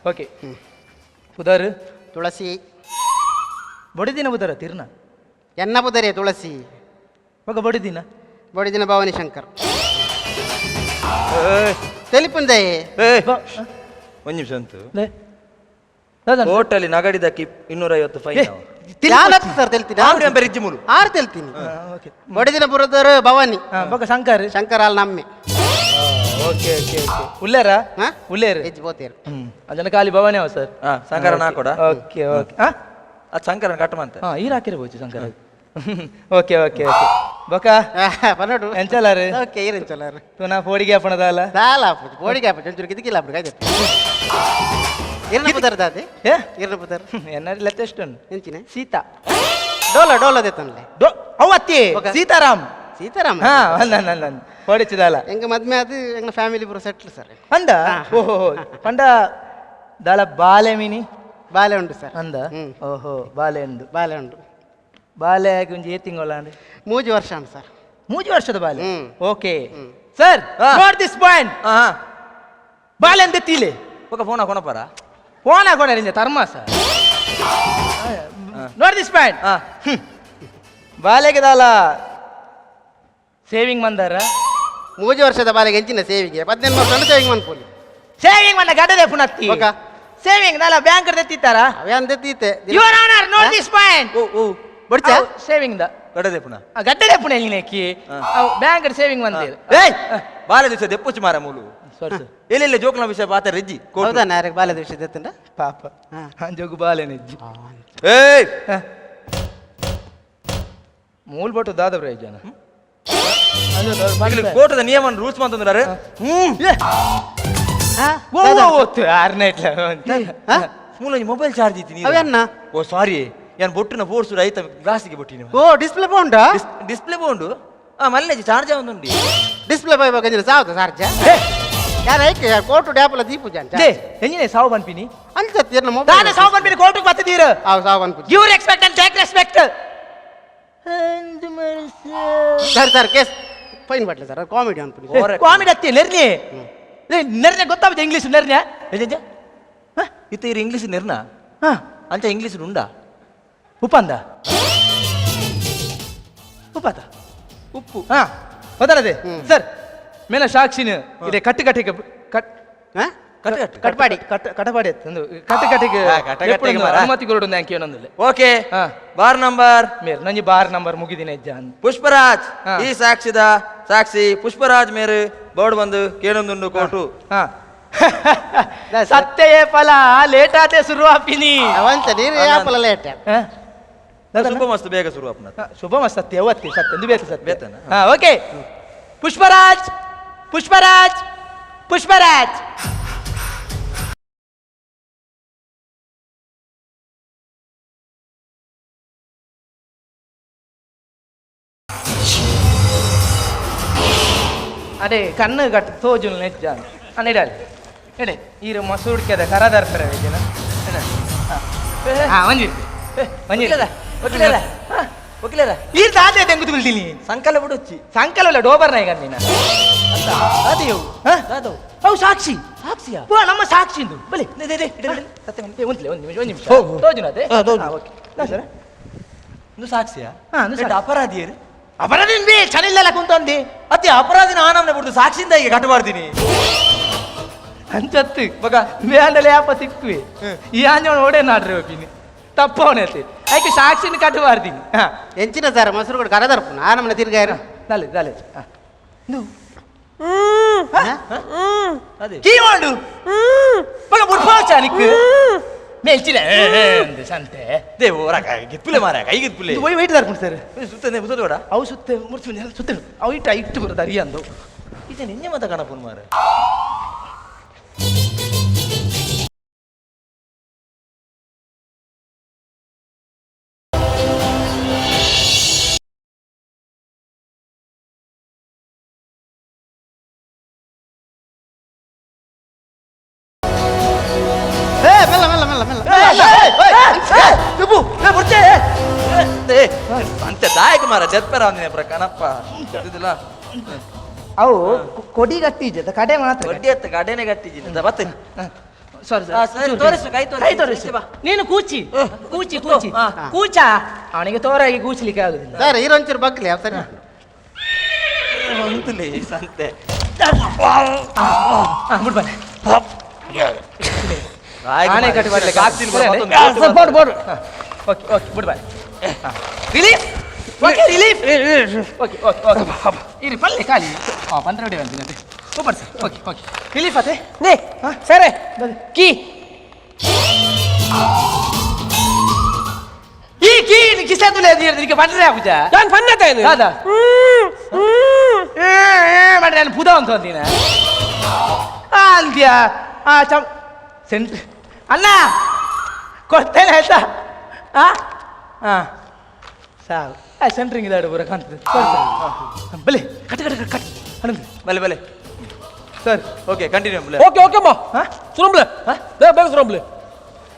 ಓಕೆ ಪುದರ್ ತುಳಸಿ ಬಡಿದಿನ ಬುದರ ತಿರ್ನ ಎನ್ನ ಬುದರೆ ತುಳಸಿ ಮಗ ಬಡಿದಿನ ಬಡಿದಿನ ಭವಾನಿ ಶಂಕರ್ ತೆಲಿಪುಂದಯೇ ಒಂದ್ ನಿಮಿಷ ಅಂತು ಲೇ ದಾದಾ ಕೋರ್ಟಲ್ಲಿ ನಗಡಿದಕ್ಕೆ 250 ಫೈನ್ ಯಾನತ್ತು ಸರ್ ತೆಲ್ತೀನಿ ಆರು ಎಂಬ ರಿಜ್ಜಿ ಮೂಲು. ಆರು ತೆಲ್ತೀನಿ ಬಡಿದಿನ ಪುರದವರು ಭವಾನಿ ಬೊಕ ಶಂಕರ್ ಶಂಕರ್ ಅಲ್ ನಮ್ಮೆ okay okay okay ಉಲ್ಲೇರಾ ಹಾ? ಉಲ್ಲೇರು ಹೆಜ್ಜೆ ಬೋತೇರು ಅದನ್ನ ಖಾಲಿ ಭವಾನಿ ಅವ ಸರ್ ಹಾ, ಶಂಕರನ ಹಾಕೊಡ? ಓಕೆ ಓಕೆ ಹಾ ಅದು ಶಂಕರನ ಕಟ್ ಮಂತೆ ಹಾ ಈರ್ ಹಾಕಿರ್ಬೋದು ಶಂಕರ okay okay okay ಬೊಕ ಪನ್ನಡು ಎಂಚಲಾರು ಓಕೆ ಈರೆಂಚಲಾರು ಪುನಃ ಪೋಡಿಗೆ ಹಾಪಣದಲ್ಲ ದಾಲ ಆಪುಜಿ ಬೋಡಿಗೆ ಆಪುಜಿ ಒಂಚೂರು ಕಿದಕಿಲ್ಲ ಆಪುಜಿ ಕಾಯ್ದೆ ಇರ್ನ ಪುದರ್ ದಾದೆ ಏ ಇರ್ನ ಪುದರ್ ಎನ್ನಾರು ಲೆತ್ತೆಷ್ಟು ಎಂಚಿನ ಸೀತಾ ಡೋಲ ಡೋಲ ದೇತನ್ಲೆ ಡೋ ಅವ್ ಅತ್ತಿ ಬೊಕ? ಸೀತಾರಾಮ್ ಸೀತಾರಾಮ ಹಾ ಅಂದ ಅಂದ ಅಂದ ಹೊಡಿಚಿದಲ್ಲ ಎಂಗ ಮದ್ಮೆ ಅದು ಎಂಗ ಫ್ಯಾಮಿಲಿ ಪೂರ ಸೆಟ್ಲ್ ಸರ್ ಅಂದ ಓಹೋ ಪಂಡ ದಾಲ ಬಾಲೆ ಮೀನಿ ಬಾಲೆ ಉಂಟು ಸರ್ ಅಂದ ಹ್ಮ್. ಓಹೋ ಬಾಲೆ ಉಂಡು ಬಾಲೆ ಉಂಟು ಬಾಲೆ ಆಗಿ ಒಂಜಿ ಏ ತಿಂಗಳ ಅಂಡ್ ಮೂಜಿ ವರ್ಷ ಉಂಟು ಸರ್ ಮೂಜಿ ವರ್ಷದ ಬಾಲೆ ಹ್ಮ್. Okay sir note this point ಹಾ ಬಾಲೆ ಅಂತ ತೀಲೆ ಬೊಕ ಫೋನ್ ಹಾಕೋಣಪ್ಪಾರ ಫೋನ್ ಹಾಕೊಂಡ Sharma sir note this point ಹಾ ಬಾಲೆಗೆ ದಾಲ ಸೇವಿಂಗ್ ಮಂದಾರ ಮೂಜಿ ವರ್ಷದ ಬಾಲೆಗೆ ಎಂಚಿನ ಸೇವಿಗೆ 18 ವರ್ಷ ಸೇವಿಂಗ್ ಮನ್ಪೋಲಿ ಸೇವಿಂಗ್ ಮಂದ ಗಡ್ಡದೆ ಪುನತ್ತಿ ಬೊಕ? ಸೇವಿಂಗ್ ದಾಲ ಬ್ಯಾಂಕ್ ತೆತ್ತಿತ್ತಾರ ಅವೇ ಅಂದೆ ತೀತೆ your honour note this point ಓ ಓ ಬಡ್ಚ ಸೇವಿಂಗ್ the ಗಡದೆ ಪುನಃ ಗಡ್ಡದೆ ಪುಣ ಎಲ್ಲಿನೇಕಿ ಅವು ಬ್ಯಾಂಕ್ ಸೇವಿಂಗ್ ಮಂದಿರ ಏಯ್ ಬಾಲೆ ದಿವಸ ದೆಪ್ಪುಚು ಮಾರ ಮೂಲು ಸಾರಿ ಸರ್ ಎಲ್ಲೆಲ್ಲ ಜೋಕ್ನ ವಿಷಯ ಪಾತ ರೆಜ್ಜಿ ಕೋರ್ಟ್. ಹೌದಾ ನಾರಕ್ಕೆ ಬಾಲೆದ ವಿಷಯ ದೇತಂಡ ಪಾಪ ಜೋಗು ಬಾಲೆ ನಿಜ್ಜಿ ಏಯ್ ಮೂಲ್ ಬಟ್ಟು ದಾದ ಪ್ರಯೋಜನ ಇಲ್ಲಿ ಕೋರ್ಟದ ನಿಯಮ ರೂಲ್ಸ್ ಅಂತಂದ್ರೆ ಹ್ಮ್ ಮೂಲ ಮೊಬೈಲ್ ಚಾರ್ಜ್ ಇತ್ತಿ ಅವೇ ಅನ್ನ? ಓ ಸಾರಿ ಯಾನ್ ಬೊಟ್ಟಿನ ಫೋರ್ಸ್ ರೈತ ಗ್ಲಾಸಿಗೆ ಬೊಟ್ಟಿನ ಓ ಡಿಸ್ಪ್ಲೇ ಪೋಂಡಾ ಡಿಸ್ಪ್ಲೇ ಬೋಂಡು ಆ ಮಲ್ಲೇಜ್ ಚಾರ್ಜ್ ಆವೊಂದುಂಡಿ ಡಿಸ್ಪ್ಲೇ ಪೋಯ್ ಗಂಜಿನ ಸಾವದ ಸಾರ್ಜ ಯಾರ ಐಕೆ ಕೋಟು ಡ್ಯಾಪಲ ದೀಪು ಜಾನ್ ಎಂಜಿನೇ ಸಾವು ಪನ್ಪಿನಿ ಅಂಚತ್ ಇರ್ನ ಮೊಬೈಲ್ ದಾದ ಸಾವು ಪನ್ಪಿನಿ ಕೋರ್ಟುಗ್ ಬತ್ತಿದೀರ ಅವ್ ಸಾವು ಅನ್ಪುಜಿ give respect and take respect sir sir case fine ಬಟ್ಲೆ sir comedy ಅನ್ಪುಜಿ comedy ಅತ್ತಿ ನೆರ್ನಿ ನೆರ್ನೆ ಗೊತ್ತಾಗುತ್ತೆ ಇಂಗ್ಲೀಷ್ ನೆರ್ನೆ ಇತ್ತ ಇರು ಇಂಗ್ಲೀಷ್ ನಿರ್ನ ಹಾ ಅಂಚ ಇಂಗ್ಲೀಷ್ ಉಂಡಾ ಉಪ್ಪಂದ ಉಪ್ಪಾತ ಉಪ್ಪು ಹಾ ಗೊತ್ತಾರದೆ ಸರ್ ಮೇಲ ಸಾಕ್ಷಿನ ಇದೆ ಕಟ್ಟು ಕಟ್ಟಿಗೆ ಕಟ್ ಹಾ ಕಟ್ಟು ಕಟ್ಟು. ಕಟ್ಪಾಡಿ. ಕಟ್ ಕಟಪಾಡಿ ಒಂದು ಕಟ್ಟು ಕಟ್ಟಿಗೆ ಹಾ, ಕಟ್ಟ ಕಟ್ಟಿಗೆ ಮಾರ. ಅನುಮತಿ ಕೊರಡು ಅಂಕಿ ಒಂದೊಂದಿಲ್ಲ ಓಕೆ ಹಾ. ಬಾರ್ ನಂಬರ್ ಮೇರ್ ನಂಜಿ ಬಾರ್ ನಂಬರ್ ಮುಗಿದಿನ ಹೆಜ್ಜ ಅಂದ್ ಪುಷ್ಪರಾಜ್ ಹಾ. ಈ ಸಾಕ್ಷಿದ ಸಾಕ್ಷಿ ಪುಷ್ಪರಾಜ್ ಮೇರು ಬೋರ್ಡ್ ಬಂದು ಕೇಳೊಂದುಂಡು ಕೋರ್ಟು ಹಾ ಸತ್ಯಯೇ ಫಲ ಲೇಟ್ ಆತೆ ಶುರು ಆಪಿನಿ ಅವಂತ ನೀರು ಯಾಪಲ ಲೇಟ್ ಹಾ? ಶುಭ ಮಸ್ತ್ ಬೇಗ ಶುರು ಆಪುನ ಹಾ, ಶುಭ ಮಸ್ತ್ ಸತ್ಯ ಅವತ್ತಿ ಸತ್ಯ ಒಂದು ಬೇಕು ಸತ್ಯ ಬೇತನ? ಹಾ ಓಕೆ ಪುಷ್ಪರಾಜ್ ಪುಷ್ಪರಾಜ್ ಪುಷ್ಪರಾಜ್ ಅದೇ ಕಣ್ಣು ಕಟ್ ತೋಜುಲ್ ನೆಚ್ಚ ಅಣ್ಣ ಇಡಲಿ ಎಡೆ ಈರು ಮಸೂಡ್ಕೆದ ಕರದರ್ಪರ ವೇಜನ ಹಾ ಒಂಜಿ ಒಂಜಿ ವಕೀಲರ ವಕೀಲರ ಈರ್ ದಾದೆ ದೆಂಗು ತುಳ್ತೀನಿ ಸಂಕಲ ಬಿಡೊಚ್ಚಿ ಸಂಕಲಲ್ಲ ಡೋಬರ್ ನಾಯಿಗ ನೀನ ದಾದೆಯವು ಹಾ? ದಾದವು ಅವು ಸಾಕ್ಷಿ ಸಾಕ್ಷಿಯಾ ವಾ ನಮ್ಮ ಸಾಕ್ಷಿ ಇಂದು ಬಲೆ they, they, they, ಇಡು, ಇಡು, ಸತ್ಯ ಮಾಡಿ. ಒಂದ್ಲೆ ಒಂದು ನಿಮಿಷ ಒಂದು ನಿಮಿಷ ಹೋಗು. ತೋಜುನ ಅದೇ ಹಾ, ತೋಜು. ಓಕೆ ನಾ ಸರ್ ಇದು ಸಾಕ್ಷಿಯಾ ಹಾ, ಇದು ಸಾಕ್ಷಿ. ಅಪರಾಧಿಯರು ಅಪರಾಧಿನ್ ಬೇ ಚನಿಲ್ಲಲ್ಲ ಕುಂತಂದಿ ಅತಿ ಅಪರಾಧಿನ ಆನಮ್ನೆ ಬಿಡ್ದು ಸಾಕ್ಷಿಯಿಂದ ಈಗ ಕಟ್ಟಬಾರ್ದಿನಿ ಅಂಚತ್ತು ಬಗ ಬೇಂಡಲೆ ಯಾಪ ಸಿಕ್ಕುವೆ ಈ ಆಂಜವನ ಓಡೆ ನಾಡ್ರಿ ಹೋಗಿನಿ ತಪ್ಪವನೈತಿ ಐಕೆ ಸಾಕ್ಷಿನ ಕಟ್ಟಬಾರ್ದಿನಿ ಹಾ ಎಂಚಿನ ಸರ್ ಮೊಸರು ಕೂಡ ಕರದರ್ಪುನ ಆ ನಮ್ಮನೆ ತಿರ್ಗಾಯರು ದಾಲೆ ದಾಲೆ ಹಾ ಅದೇ ಕೀವಾಂಡು ಬಗ ಬುಡ್ಪಾಚ ನಿಕ್ ಮೇಲ್ಚಿಲೆ ಸಂತೆ they ಓರ ಗಿತ್ಪುಲೆ ಮಾರ ಕೈ ಗಿತ್ಪುಲೆ ಇದು ವೈಟ್ ದಾರ್ಪುಂಡು ಸರ್ ಸುತ್ತನೆ ಸುತ್ತ ಬೇಡ ಅವು ಸುತ್ತೆ ಮುರ್ಚು ಸುತ್ತೆ ಅವು ಇಟ್ಟು ಇಟ್ಟು ಬರೋದು ಅರಿಯಂದು ಇದು ನಿನ್ನೆ ಮತ ಕಾಣಪುನ್ ಮಾರ ಏ ಮೆಲ್ಲ ಮೆಲ್ಲ ಮೆಲ್ಲ ಮೆಲ್ಲ ಅಂತೆ ದಾಯಕ ಮಾರ ಜತ್ಪರ ಒಂದಿನ ಪ್ರಕಣಪ್ಪ ಗೊತ್ತಿದ್ದಿಲ್ಲ ಅವು ಕೊಡಿ ಗಟ್ಟಿ ಕಡೆ ಮಾತ್ರ ಬಡ್ಡಿ ಹತ್ತ ಕಡೆನೆ ಗಟ್ಟಿದ್ದೀನಿ ಮತ್ತೆ ಸಾರಿ ಆ, ಸರಿ, ತೋರಿಸು, ಕೈ ತೋರಿಸು. ಕೈ ತೋರಿಸು ಈಚೆ ಬಾ. ನೀನು ಕೂಚಿ ಕೂಚಿ ಕೂಚಿ ಹಾ. ಕೂಚ ಅವನಿಗೆ ತೋರಾಗಿ ಕೂಚಲಿಕ್ಕೆ ಆಗುದಿಲ್ಲ ಸರ್ ಈರೊಂಚೂರು ಬಗ್ಲಿ ಅವ್ ಸರಿ ಅಂತಲೇ ಸಂತೆ ಹಾ, ಬಿಡು ಬನ್ನಿ. ದಾಯಕ ಆಣೆ ಮಾರ್ರೆ. ಕಟ್ಟಿ ಬರ್ಲಿಕ್ಕೆ ಸಾಕ್ತೀನಿ ಬಿಡು, ಮತ್ತೊಂದು ಬೋಡು ಬೋಡು Okay okay good bye relief okay relief okay okay okay ಇರಿ ಪಲ್ಲೆ ಖಾಲಿ ಹಾಂ ಪಂದ್ರ ಹೊಡೆ ಬಂತೀನಿ super sir okay okay relief ಆತೆ ನೇ ಸರಿ ಕೀ ಈ ಕೀ ಕಿಸೆದುಲೆ ನಿನಗೆ ಬಂದ್ರೆ ಆಗುಜಾ ನಾನು ಪನ್ನತೇನೆ ದಾದಾ ಮಾಡ್ರೆ ನಾನು ಪುದ ಅಂತ ಅಂದಿನ ಅಂದ್ಯಾ ಆ ಚಮ್ ಸೆಂಟ್ರ್ ಅಣ್ಣ ಕೊಡ್ತೇನೆ ಆಯ್ತಾ ಆ ಹಾಂ ಸಾಕು ಆ ಸೆಂಟ್ರಿಂಗ್ ಇದಾಡು ಬರ ಕಾಣ್ತದೆ ಬಲೆ cut cut cut cut ಅಣ್ಣಂದು ಬಲೆ ಬಲೆ sir okay continue okay okay ಅಮ್ಮ ಸುರಂಬ್ಲೆ ಬೇಗ ಬೇಗ ಸುರಂಬ್ಲೆ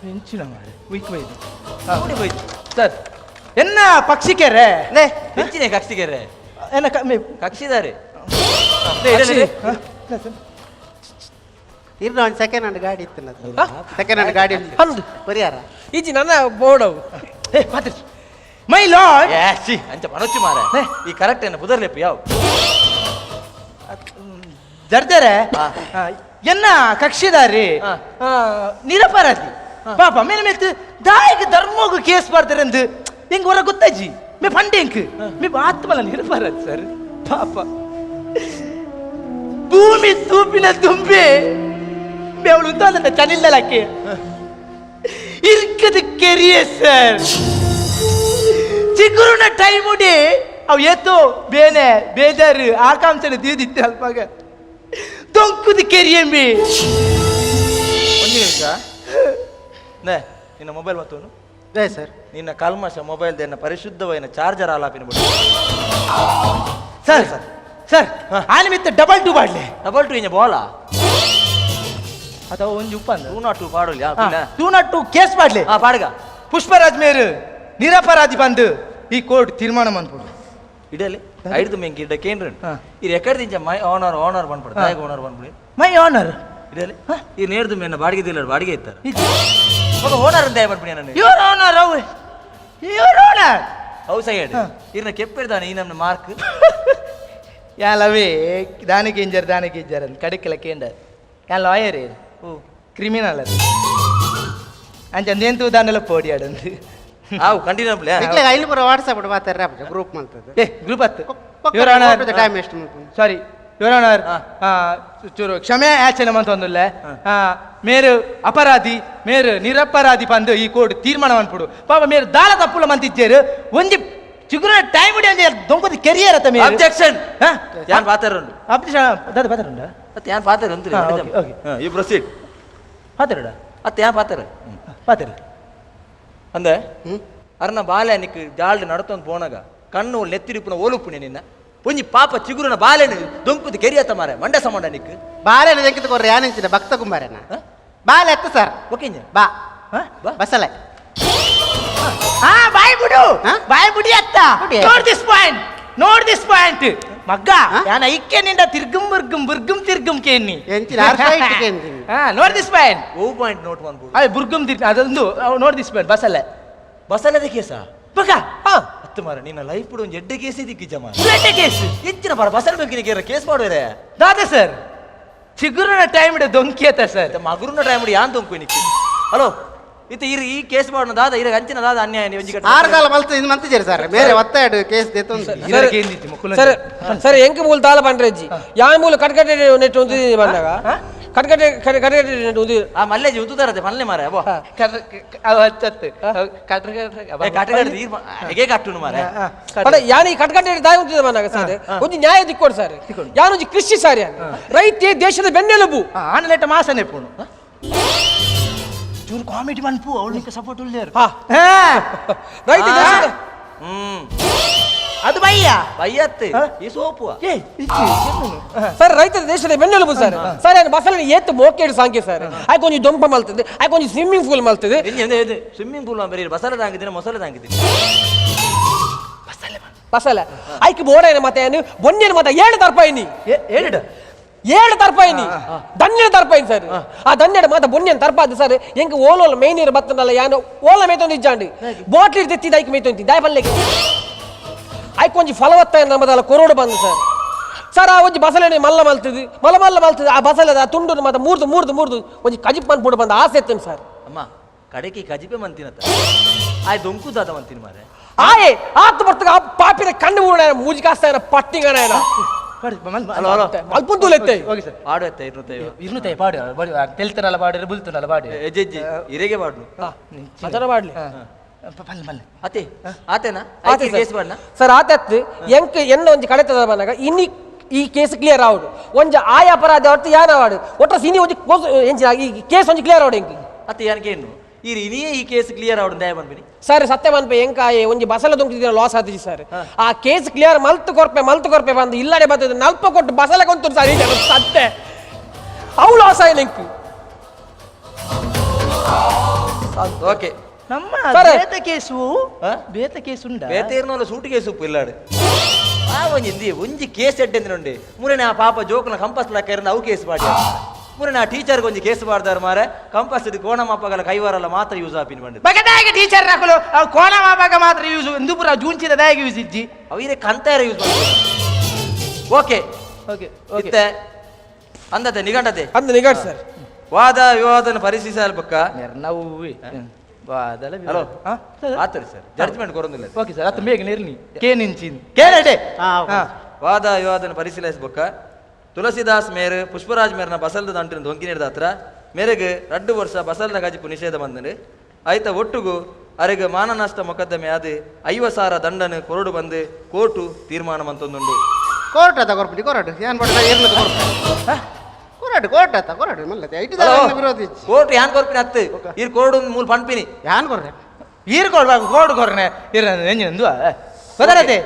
ಹೆಂಚಿನ ಮಾರೆ ವೀಕ್ ಬೈದು ಸರ್ ಎನ್ನ ಪಕ್ಷಿಕೆರೆ ನೇ ಹೆಚ್ಚಿನ ಕಕ್ಷಿಗೆರೆ ಎನ್ನ ಕಮ್ಮಿ ಕಕ್ಷಿದಾರೆ ಇರ್ನ ಒಂದು ಸೆಕೆಂಡ್ ಹ್ಯಾಂಡ್ ಗಾಡಿ ಇತ್ತು ಸೆಕೆಂಡ್ ಹ್ಯಾಂಡ್ ಗಾಡಿ ಅಂದು ಪರಿಹಾರ ಈಜಿ ನನ್ನ ಬೋರ್ಡ್ ಅವು ಏ ಮಾತಾಡಿ my lord C ಅಂಚ ಪನೊಚ್ಚು ಮಾರೆ ಈ ಕರೆಕ್ಟ್ ಏನ ಬುದರ್ಲೆಪ್ಪು ಯಾವ ಜರ್ಜರೆ ಎನ್ನ ಕಕ್ಷಿದಾರಿ ನಿರಪರಾಧಿ ಪಾಪ ಮೇಲೆ ಮೇತ್ ದಾಯಿಗೆ ಧರ್ಮಗು ಕೇಸ್ ಬರ್ತಾರಂದು ಹೆಂಗ್ ಹೊರ ಗೊತ್ತಾಜಿ ಮೇ ಪಂಡೆಂಕ್ ಮೇ ಆತ್ಮಲ ನಿರಪರಾಧಿ ಸರ್ ಪಾಪ ಭೂಮಿ ತೂಪಿನ ತುಂಬೆ ಮೇ ಅವಳು ಉಂತಾದಂತ ಚನಿಲ್ಲಲಕ್ಕೆ ಇರ್ಕದ ಕೆರಿಯೇ ಸರ್ ಚಿಗುರುನ ಟೈಮ್ ಉಡಿ ಅವು ಏತೋ ಬೇನೆ ಬೇಜಾರು ಆಕಾಂಕ್ಷೆನ ದೀದಿತ್ತು ಅಲ್ಪಾಗ ದೊಂಕುದು ಕೆರಿಯಂಬಿ ಒಂದು ನಿಮಿಷ ನೇ ನಿನ್ನ ಮೊಬೈಲ್ ಮತ್ತೋನು ಜಯ ಸರ್ ನಿನ್ನ ಕಲ್ಮಶ ಮೊಬೈಲ್ ದೇನ ಪರಿಶುದ್ಧವೈನ ಚಾರ್ಜರ್ ಆಲಾಪಿನ ಬಿಡು sir sir sir ಆ ನಿಮಿತ್ತ ಡಬಲ್ ಟೂ ಬಾಡ್ಲೆ ಡಬಲ್ ಟು ಇಂಜ ಬೋಲ ಅಥವಾ ಒಂದು ಉಪ್ಪ ಅಂದ two not two ಪಾಡೋಲಿ two not two case ಬಾಡ್ಲೆ ಹಾ ಪಾಡ್ಗ ಪುಷ್ಪರಾಜ್ ಮೇರು ನಿರಪರಾಧಿ ಬಂದು ಈ ಕೋರ್ಟ್ ತೀರ್ಮಾನ ಮಾಡ್ಬಿಡು ಇಡಲಿ ಐದು ಮೆಂಕಿ ಇಡ ಕೇಂದ್ರ ಹಾ. ಈ ರೆಕಾರ್ಡ್ ದಿಂಚ ಮೈ ಓನರ್ ಓನರ್ ಬಂದ್ಬಿಡು ತಾಯಿಗೆ ಓನರ್ ಬಂದ್ಬಿಡಿ my honour ಇಡಲಿ ಈ ನೇರ್ದು ಮೇನ ಬಾಡಿಗೆ ದಿಲ್ಲ ಬಾಡಿಗೆ ಇತ್ತಾರೆ ಮಗ ಓನರ್ ಅಂತ ಬಂದ್ಬಿಡಿ ನಾನು your honour ಅವು your honour ಅವು ಸೈಡ್ ಇರ್ನ ಕೆಪ್ಪಿರ್ದಾನೆ ಈ ನಮ್ಮ ಮಾರ್ಕ್ ಯಾಲವೇ ದಾನಕ್ಕೆ ಇಂಜರ್ ದಾನಕ್ಕೆ ಇಂಜರ್ ಅಂತ ಕಡೆಕೆಲ್ಲ ಕೇಂದ್ರ ಯಾ ಲಾಯರ್ ಓ ಕ್ರಿಮಿನಲ್ ಅದು ಅಂಚಂದೇಂತು ದಾನೆಲ್ಲ ಪೋಡಿ ಆಡಂದು ಆವು ಕಂಟಿನ್ಯೂ ಪ್ಲೇ ಇಕ್ಲೆ ಐಲ್ ಪೂರ ವಾಟ್ಸಪ್ ಮಾತಾಡ್ರೆ ಗ್ರೂಪ್ ಮಾಡ್ತದೆ ಏ ಗ್ರೂಪ್ ಹತ್ತು your honour time ಎಷ್ಟು ಮಾಡ್ಕೊಂಡು ಸಾರಿ your honour ಚೂರು ಕ್ಷಮೆ ಯಾಚನೆ ಅಂತ ಒಂದುಲ್ಲ ಮೇರು ಅಪರಾಧಿ ಮೇರು ನಿರಪರಾಧಿ ಬಂದು ಈ ಕೋರ್ಟ್ ತೀರ್ಮಾನ ಅನ್ಬಿಡು ಪಾಪ ಮೇರು ದಾಲ ತಪ್ಪುಲ ಮಂತಿಜ್ಜೇರು ಒಂಜಿ ಚಿಗುರ ಟೈಮ್ ಒಂಜಿ ದೊಂಕದ ಕೆರಿಯರ್ ಅತ್ತ ಮೇರು ಅಬ್ಜೆಕ್ಷನ್ ಹಾ? ಯಾನ್ ಪಾತಾರುಂಡು ಅಬ್ಜೆಕ್ಷನ್ ದಾದ ಪಾತಾರುಂಡ ಅತ್ತೆ ಯಾನ್ ಪಾತಾರು ಅಂತೀರಿ ಹಾ, okay, okay. You proceed ಪಾತಾರುಡ ಅತ್ತೆ ಯಾನ್ ಪಾತಾರು ಪಾತಾರು ಅಂದೆ ಅರ್ನ ಬಾಲೆ ನಿಕ್ ಜಾಲ್ಡ್ ನಡತೊಂದು ಪೋಣಗ ಕಣ್ಣು ನೆತ್ತಿರಿಪುನ ಓಲುಪುಣೆ ನಿನ್ನ ಒಂಜಿ ಪಾಪ ಚಿಗುರುನ ಬಾಲೆನು ದೊಂಕುದು ಕೆರಿಯತ್ತ ಮಾರೆ ಮಂಡೆ ಸಮಾಡ ನಿಕ್ ಬಾಳೆ ದೆಂಕಿತ ಕೊರ್ರೆ ಯಾನೆಂಚಿನ ಭಕ್ತ ಕುಂಬಾರೇನ ಬಾಲೆ ಎತ್ತ ಸರ್ ಓಕೆ ಬಾ ಹಾ? ಬಾ. ಬಸಲೆ ಹಾ ಬಾಯ್ ಬಿಡು ಹಾ? ಬಾಯ್ ಬಿಡಿ ಅತ್ತ ಬಿಡಿ. ನೋಡ್ this point ನೋಡ್ this point ಮಗ್ಗ ಹಾ? ಯಾನ ಐಕ್ಯ ನಿಂಡ ತಿರ್ಗುಂ ಬುರ್ಗುಂ ಬುರ್ಗುಂ ತಿರ್ಗುಂ ಕೇನ್ನಿ ಎಂಚಿನ ಅರ್ಥ ಇಟ್ಟು ಕೇಂದಿನಿ. ಹಾ ನೋಡ್ this point O point note ಬಂದ್ಬಿಡು ಅದೇ ಬುರ್ಗುಂ ತಿರ್ಗ ಅದೊಂದು ನೋಡ್ this point ಬಸಲೆ ಬಸಲದ ಕೇಸ ಬಗ ಹಾ ಅತ್ತು ಮಾರ ನಿನ್ನ ಲೈಫ್ ಬಿಡು ಒಂದು ಎಡ್ಡೆ ಕೇಸ್ ಇದಕ್ಕೆ ಜಮ ಎಡ್ಡೆ ಕೇಸ್ ಹೆಚ್ಚಿನ ಬಾರ ಬಸಲ್ ಬೇಕಿನ ಕೇಸ್ ಮಾಡುವರೆ ದಾದಾ ಸರ್ ಚಿಗುರುನ ಟೈಮ್ ಇಡ ದೊಂಕಿ ಅತ್ತ ಸರ್ ಮಗುರುನ ಟೈಮ್ ಯಾನ್ ದೊಂಕು ನಿಕ್ಕಿ ಹಲೋ ಇತ್ತ ಇರು ಈ ಕೇಸ್ ಮಾಡೋಣ ದಾದ ಇರ ಅಂಚಿನ ದಾದ ಅನ್ಯಾಯ ನೀವು ಒಂಜಿ ಕಟ್ಟ ಆರು ಕಾಲ ಮಲ್ತ ಇದು ಮಂತಿಜೇರಿ ಸರ್ ಬೇರೆ ಒತ್ತಾಯ ಕೇಸ್ ದೇತೊಂದು ಸರ್ ಸರ್ ಎಂಕ್ ಮೂಲ ತಾಳ ಪಂಡ್ರೆಜ್ಜಿ ಯಾನ್ ಮೂಲ ಕಟ್ಕಟ್ಟೆ ನೆಟ್ ಒಂದು ಬಂದಾಗ ಕಟ್ಕಟ್ಟೆ ಕಟ್ಕಟ್ಟೆ ನೆಟ್ ಒಂದು ಆ ಮಲ್ಲೇಜಿ ಉದ್ದುದಾರದೆ ಮಲ್ಲೆ ಮಾರ ಅಬ್ಬೋ ಕಟ್ಟಗಡ ಹೇಗೆ ಕಟ್ಟುನು ಮಾರೆ ಪಡ ಯಾನ್ ಈ ಕಟ್ಕಟ್ಟೆ ದಾಯ ಉಂತಿದೆ ಬಂದಾಗ ಸರ್ ಒಂದು ನ್ಯಾಯ ದಿಕ್ಕೋಡು ಸರ್ ಯಾನ್ ಒಂಜಿ ಕೃಷಿ ಸರ್ ಯಾನ್ ರೈತೆ ದೇಶದ ಬೆನ್ನೆಲುಬು ಆನಲೆಟ್ಟ ಮಾಸನೆ ಪೋಣು ಚೂರು ಕಾಮಿಡಿ ಮನ್ಪು ಅವಳಿಗೆ ಸಪೋರ್ಟ್ ಉಳ್ಳೇರು ಹಾ ರೈತ ದೇಶದ ಹ್ಮ್ ಅದು ಬಯ್ಯ ಬಯ್ಯತ್ತೆ ಈ ಸೋಪು ಏ ಸರ್ ರೈತ ದೇಶದ ಬೆನ್ನೆಲುಬು ಸರ್ ಸರ್ ಯಾನ್ ಬಸಲನ ಏತ್ ಮೋಕೇಡು ಸಾಂಕೆ ಸರ್ ಆಯ್ಕೆ ಒಂಜಿ ದೊಂಪ ಮಲ್ತದೆ ಆಯ್ಕೆ ಒಂಜಿ ಸ್ವಿಮ್ಮಿಂಗ್ ಪೂಲ್ ಮಲ್ತದೆ ಸ್ವಿಮ್ಮಿಂಗ್ ಪೂಲ್ ಬರೀ ಬಸಲೆ ತಾಂಗಿದ್ದೀನಿ ಮೊಸಳೆ ತಾಂಗಿದ್ದೀನಿ ಬಸಲ ಆಯ್ಕೆ ಬೋಡೇನ ಮತ್ತೆ ಏನು ಬೊನ್ನೇನು ಮತ್ತೆ ಏಳು ತರ್ಪಾಯಿನಿ ಹೇಳಿಡ ಏಳು ತರ್ಪಾಯಿನಿ ಧನ್ಯನ ತರ್ಪಾಯಿನಿ ಸರ್ ಆ ಧನ್ಯಡ ಮಾತ ಬೊನ್ಯನ್ ತರ್ಪಾದ ಸರ್ ಎಂಕ್ ಓಲೋಲ ಮೇನೀರು ಬತ್ತನಲ್ಲ ಯಾನು ಓಲ ಮೇತೊಂದು ಇಜ್ಜಾಂಡಿ ಬಾಟ್ಲಿ ತೆತ್ತಿದ ಐಕ್ ಮೇತೊಂತಿ ದಾಯ ಪಲ್ಲೆಗೆ ಐಕ್ ಒಂಜಿ ಫಲವತ್ತ ನಮ್ಮದಲ್ಲ ಕೊರೋಡು ಬಂದು ಸರ್ ಸರ್ ಆ ಒಂಜಿ ಬಸಲೆನೆ ಮಲ್ಲ ಮಲ್ತದು ಮಲ್ಲ ಮಲ್ಲ ಮಲ್ತದು ಆ ಬಸಲೆದ ಆ ತುಂಡು ಮಾತ ಮೂರ್ದು ಮೂರ್ದು ಮೂರ್ದು ಒಂಜಿ ಕಜಿಪ್ ಪುಡು ಬಂದು ಆಸೆ ಎತ್ತನು ಸರ್ ಅಮ್ಮ ಕಡೆಕಿ ಕಜಿಪೆ ಮಂತಿನತ ಆಯ್ ದೊಂಕು ದಾದ ಮಂತಿನ ಮಾರೆ. ಆಯೆ ಆತ್ ಬರ್ತಗ ಆ ಪಾಪಿನ ಕಣ್ಣು ಮೂಡ ಮೂಜಿ ಕಾಸ್ತಾಯನ ಪಟ್ಟಿಂಗನ. Hello hello. ಅಲ್ಪಂತೂಲೆತ್ತೆ. Okay sir. ಪಾಡು ಎತ್ತ 250. 250 ಪಾಡು ಬಾಡಿ ತೆಲ್ತನಲ್ಲ ಪಾಡಿದ್ರೆ ಬುಲ್ತನಲ್ಲ ಪಾಡು. ಎಜ್ಜೆಜ್ಜಿ ಇರೆಗೆ ಪಾಡು. ಆತರ ಮಾಡ್ಲಿ. ಪಲ್ಲೆ ಪಲ್ಲೆ. ಅತೆ ಆತೇನಾ? ಆತೆ. ಕೇಸ್ ಪಾಡ್ನ. ಸರ್, ಆತತ್ ಎಂಕ್ ಎನ್ನ ಒಂಜಿ ಕಡೆತದ ಬಂದಾಗ ಇನ್ನಿ ಈ ಕೇಸ್ ಕ್ಲಿಯರ್ ಆವಡು ಒಂಜಿ ಆಯ ಅಪರಾಧ ಹೊರ್ತು ಯಾನ ಆವಡು ಒಟ್ಟ ಸಿನಿ ಒಂಜಿ ಕೋಸ್ ಎಂಚಿನ ಈ ಕೇಸ್ ಒಂಜಿ ಕ್ಲಿಯರ್ ಆವಡು ಎಂಕ್. ಅತ್ತೆ ಯಾನಕೇನು ಈ ಇನಿಯೇ ಈ ಕೇಸ್ ಕ್ಲಿಯರ್ ಆವಡು ದಯ ಬಂದ್ಬಿನಿ. ಸರ್, ಸತ್ಯ ಮನ್ಪೆ ಎಂಕಾಯೆ ಒಂಜಿ ಬಸಲ ದೊಂಕಿದಿನ ಲಾಸ್ ಆತಿಜಿ ಸರ್. ಆ ಕೇಸ್ ಕ್ಲಿಯರ್ ಮಲ್ತು ಕೊರ್ಪೆ ಮಲ್ತು ಕೊರ್ಪೆ ಬಂದು ಇಲ್ಲಡೆ ಬರ್ತದೆ ನಲ್ಪ ಕೊಟ್ಟು ಬಸಲ ಕೊಂತು ಸರ್. ಈಗ ಸತ್ತೆ ಅವು ಲಾಸ್ ಆಯ್ತು ಎಂಕ್. ಓಕೆ. ನಮ್ಮ ಸರ್. ಬೇತ ಕೇಸು. ಆ? ಬೇತ ಕೇಸು ಉಂಡ. ಬೇತೆ ಇರ್ನೋಲ ಸೂಟ್ ಕೇಸ್ ಉಪ್ಪು ಇಲ್ಲಾಡು. ಆ ಒಂಜಿ ಇಂದಿ ಒಂಜಿ ಕೇಸ್ ಎಡ್ಡೆಂದಿನುಂಡೆ ಮುರನೆ ಆ ಪಾಪ ಜೋಕುನ ಕಂಪಾಸ್ ಲಾಕ ಅವು ಕೇಸ್ ಪಾಡಿ ಮುರನೆ ಆ ಟೀಚರ್ಗೆ ಒಂಜಿ ಕೇಸ್ ಪಾಡ್ದಾರ ಮಾರೆ. ಕಂಪಾಸ್ ಇದು ಕೋಣ ಮಾಪಗಲ ಕೈವಾರಲ್ಲ ಮಾತ್ರ ಯೂಸ್ ಆಪಿನ ಬಂಡಿದ್. ಬಗದಾಗೆ ಟೀಚರ್ ರಾಕುಲು ಅವು ಕೋಣ ಮಾಪಾಗ ಮಾತ್ರ ಯೂಸ್ ಇಂದು ಪೂರ ಜೂನ್ಚಿದ ದಾಗೆ ಯೂಸ್ ಇಜ್ಜಿ. ಅವು ಇರೆ ಕಂತಾರ ಯೂಸ್ ಮಾಡ್ತಾರೆ. ಓಕೆ. Okay okay. ಇತ್ತೆ ಅಂದತೆ ನಿಘಂಟತೆ. ಅಂದ್ ನಿಗಡ್ ಸರ್. ವಾದ ವಿವಾದನ ಪರಿಶೀಲಿಸಲ್ಬಕ್ಕ. ನಾವು ಬಾದಲ. ಹಲೋ. ಆತರಿ ಸರ್, ಜಡ್ಜ್ಮೆಂಟ್ ಕೊರೊಂದಿಲ್ಲ. ಓಕೆ ಸರ್, ಅತ್ತ ಬೇಗ ನಿರ್ನಿ ಕೇನಿಂಚಿನ್ ಕೇನಡೆ. ವಾದ ವಿವಾದನ ಪರಿಶೀಲಿಸಬೇಕ. ತುಳಸಿದಾಸ್ ಮೇರ್ ಪುಷ್ಪರಾಜ್ ಮೇರ್ನ ಬಸಲ್ದ ದಂಟಿನ ದೊಂಕಿ ನೀಡಿದ ಹತ್ರ ಮೇರೆಗೆ 2 ವರ್ಷ ಬಸಲ್ದ ಗಜಿಪು ನಿಷೇಧ ಬಂದನು. ಆಯ್ತ ಒಟ್ಟುಗು ಅರೆಗೆ ಮಾನನಷ್ಟ ಮೊಕದ್ದಮೆ ಅದು 50,000 ದಂಡನ ಕೊರಡು ಬಂದು ಕೋರ್ಟು ತೀರ್ಮಾನ ಮಂತೊಂದುಂಡು. ಕೋರ್ಟ್ ಆತ ಕೊರ್ಪುಡಿ ಕೊರಡು ಏನ್ ಪಡ ಏರ್ನದ ಕೊರ್ಪು ಕೊರಡು ಕೋರ್ಟ್ ಆತ ಕೊರಡು ಮಲ್ಲತೆ ಇಟ್ಟಿದ ವಿರೋಧಿ. ಕೋರ್ಟ್ ಯಾನ್ ಕೊರ್ಪಿನ ಅತ್ತು ಇರ್ ಕೋರ್ಡು ಮೂಲ ಪನ್ಪಿನಿ. ಯಾನ್ ಕೊರ್ರೆ? ಈರ್ ಕೊಡ್ಬೇಕು ಕೋಡ್ ಕೊರ್ನೆ ಇರ ಎಂಜಿನ ಗೊತ್ತಾರತೆ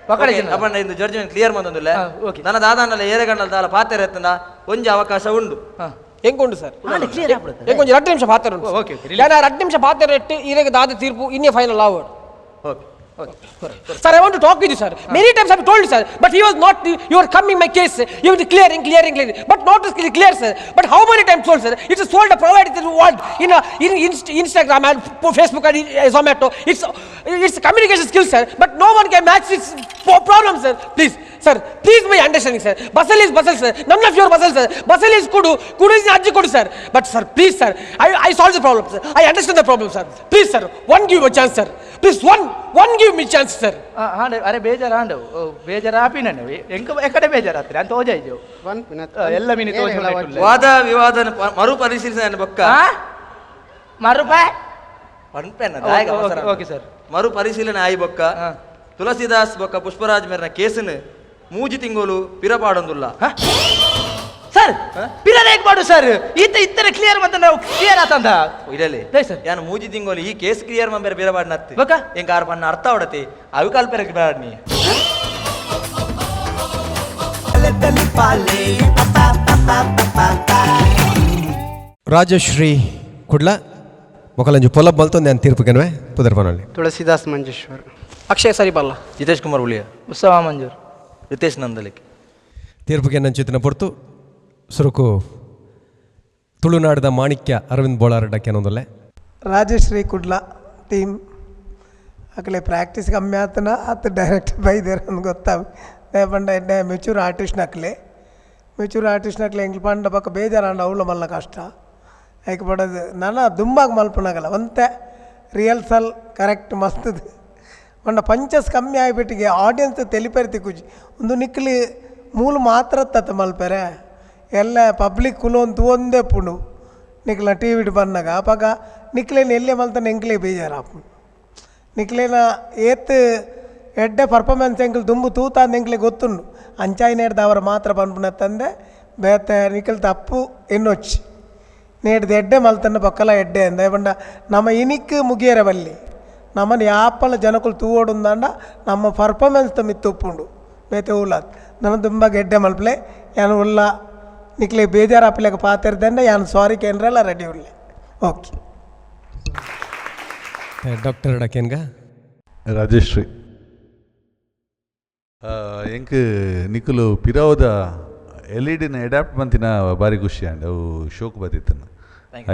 ಪಕಡೆ. ಅಪ್ಪಣ್ಣ ಇಂದು ಜಡ್ಜ್ಮೆಂಟ್ ಕ್ಲಿಯರ್ ಮಂದೊಂದುಲ್ಲ. ಹಾ, okay. ನನ್ನ ದಾದಾನಲ್ಲ ಏರೆಗಣ್ಣಲ್ ದಾಲ ಪಾತೆರೆ ಎತ್ತನ ಒಂಜಿ ಅವಕಾಶ ಉಂಡು. ಎಂಕುಂಡು ಸರ್? ಕ್ಲಿಯರ್ ಆಗ್ಬಿಡುತ್ತೆ. ಎಂಕೊಂಜಿ 2 ನಿಮಿಷ ಪಾತ್ರ ಉಂಟು. ಓಕೆ, ಓಕೆ, ಯಾನ 2 ನಿಮಿಷ ಪಾತ್ರ ಇಟ್ಟು ಇರೆಗೆ ದಾದ ತೀರ್ಪು ಇನ್ನೇ final ಆವಡು. Okay. Sir, I want to talk with you, sir. Many times I've told you, sir, but he was not, you are coming my case, you were clearing, clearing, clearing, but not is clear, sir. But how many times told, sir? It's sold, provided in world, in Instagram and Facebook and Zomato. It's communication skills, sir, but no one can match this problem, sir. Please, sir, please my understanding, sir. Basel is Basel, sir. None of your Basel, sir. Basel is Kudu. Kudu is Ajji Kudu, sir. But, sir, please, sir, I solve the problem, sir. I understand the problem, sir. Please, sir, one give a chance, sir. Please, one give me chance, sir. ಹಾಂಡ ಅರೆ ಬೇಜಾರ ಹಾಂಡವು ಬೇಜಾರ ಆಪಿನ ಎಂಕ ಎಕಡೆ ಬೇಜಾರ ಆತ್ರಿ ಅಂತ ತೋಜಾಯ್ಜು. ಪನ್ಪಿನ. ಎಲ್ಲ ಮಿನಿ ತೋಜ. ವಾದ ವಿವಾದನ ಮರು ಪರಿಶೀಲಿಸ ಬೊಕ್ಕ. ಮರುಪಾಯ್. ಪನ್ಪೆನ ದಾಯಗ ಅವಸರ. Okay sir. ಮರು ಪರಿಶೀಲನೆ ಆಯಿ ಬೊಕ್ಕ ತುಳಸಿದಾಸ್ ಬೊಕ್ಕ ಪುಷ್ಪರಾಜ್ ಮೇರ್ನ ಕೇಸನ್ ಮೂಜಿ ತಿಂಗಳು ಪಿರಪಾಡೊಂದುಲ್ಲ. ಸರ್, ಪಿರರೇಕ್ ಮಾಡು ಸರ್. ಈತ ಇತ್ತನೆ ಕ್ಲಿಯರ್ ಮತ್ತೆ ನಾವು ಕ್ಲಿಯರ್ ಆತಂದ. ಇಡಲಿ. ಜೈ ಸರ್. ಯಾನ್ ಮೂಜಿ ತಿಂಗಳು ಈ ಕೇಸ್ ಕ್ಲಿಯರ್ ಮಂಬೇರ ಪಿರಪಾಡ್ನತ್ತಿ. ಬೊಕ್ಕ? ಎಂಕ ಆರ್ ಪನ್ನ ಅರ್ಥ ಅವಡತಿ ಅವು ಕಲ್ಪೆರಕ್ಕೆ ಬೇಡ. తెలిపాలే. ರಾಜಶ್ರೀ ಕುಡ್ಲ ಮೊಕಲಂಜು ಪೊಲಬ್ ಬಲ್ತೊಂದು ನಾನು ತೀರ್ಪು ಕೆನವೆ ಪುದರ್ ಪನೊಳ್ಳಿ. ತುಳಸಿದಾಸ್ ಮಂಜೇಶ್ವರ್. ಅಕ್ಷಯ್ ಸರಿಬಲ್ಲ. ಜಿತೇಶ್ ಕುಮಾರ್ ಉಳಿಯ. ಉತ್ಸವ ಮಂಜೂರ್. ರಿತೇಶ್ ನಂದಲಿಕ್. ತೀರ್ಪು ಕೆನ್ನಂಚಿತ್ತಿನ ಪೊರ್ತು ಸುರುಕು ತುಳುನಾಡದ ಮಾಣಿಕ್ಯ ಅರವಿಂದ್ ಬೋಳಾರಡ್ಡ ಕೆನೊಂದಲ್ಲೆ. ರಾಜಶ್ರೀ ಕುಡ್ಲ ಟೀಮ್ ಅಕಲೆ ಪ್ರಾಕ್ಟೀಸ್ ಕಮ್ಮಿ ಆತನ ಆತ ಡೈರೆಕ್ಟ್ ಬೈದೇರ್ ಅಂದ್ ಗೊತ್ತಾವ್. ಪಂಡ ಎಡ್ಡೆ ಮೆಚೂರ್ ಆರ್ಟಿಸ್ಟ್ ನಕ್ಲೆ, ಮೆಚೂರ್ ಆರ್ಟಿಸ್ಟ್ ನಕ್ಲೆ ಎಂಕ್ಲು ಪಂಡ ಬೊಕ ಬೇಜಾರಾಂಡ ಅವ್ಲ ಮಲ್ಲ ಕಷ್ಟ ಐಕ್ ಪಡದು. ನನ ದುಂಬಾಗ್ ಮಲ್ಪುನಾಗಲ್ಲ ಒಂತೆ ರಿಹರ್ಸಲ್ ಕರೆಕ್ಟ್ ಮಸ್ತದ ಪಂಡ ಪಂಚಸ್ ಕಮ್ಮಿ ಆಯ್ಬಿಟ್ಟಿಗೆ ಆಡಿಯನ್ಸ್ ತೆಲಿಪೆರೆ ತಿಕ್ಕುಜಿ. ಒಂದು ನಿಕ್ಲಿ ಮೂಲು ಮಾತ್ರ ತತ್ತ ಮಲ್ಪೆರೆ ಎಲ್ಲ ಪಬ್ಲಿಕ್ ಕುಲೊಂದು ತೂವೊಂದೇ ಪುಂಡು ನಿಕ್ಲ ಟಿ ವಿಡ್ ಬನ್ನಗ. ಅಪಗ ನಿಕ್ಲೇನ ಎಲ್ಲೆ ಮಲ್ತನ ಎಂಕ್ಲೆ ಬೇಜಾರಾಪುಂಡು. ನಿಕ್ಲೇನ ಏತ್ ಎಡ್ಡೆ ಪರ್ಫಾರ್ಮೆನ್ಸ್ ಎಂಕ್ಲು ದುಂಬು ತೂತಾಂದ್ ಎಂಕ್ಲೆ ಗೊತ್ತುಂಡು. ಅಂಚಾಯಿನೇಡ್ದ ಅವರ ಮಾತ್ರ ಪನ್ಪುನ ತಂದೆ ಬೇತೆ ನಿಕಲ್ ತಪ್ಪು ಎನ್ನೊಚ್ಚಿ ನೇಡ್ದು ಎಡ್ಡೆ ಮಲ್ತನ್ನ ಪಕ್ಕಲ ಎಡ್ಡೆ ಅಂದ ಪಂಡ ನಮ್ಮ ಇನಿಕ್ ಮುಗಿಯರೆ ಬಲ್ಲಿ ನಮ್ಮನ್ನು ಯಾಪಲ ಜನಕುಲು ತೂವೊಡುಂದಾಂಡ ನಮ್ಮ ಪರ್ಫಾರ್ಮೆನ್ಸ್ ತ ಮಿತ್ತ್ ಉಪ್ಪುಂಡು ಬೇತೆ ಉಲಾತ್. ನನ ದುಂಬಗ್ ಎಡ್ಡೆ ಮಲ್ಪಲೆ. ಯಾನ್ ಉಲ್ಲ ನಿಕ್ಲೆ ಬೇಜಾರಾಪಲೆಕ ಪಾತೆರ್ದಂಡ ಯಾನ್ ಸಾರಿ ಕೇಂದ್ರಲ್ಲ ರೆಡಿ ಉಲ್ಲೆ. ಓಕೆ. ಡಾಕ್ಟರ್ ಡಕೇನ್ಗ. ರಾಜಶ್ರೀ ಎಂಕ್ ನಿಕುಲು ಪಿರಾವದ ಎಲ್ ಇ ಡಿನ ಅಡ್ಯಾಪ್ಟ್ ಮಂತಿನ ಭಾರಿ ಖುಷಿ ಆಂಡ್ ಅವು ಶೋಕ್ ಬತ್ತಿತ್ತನ.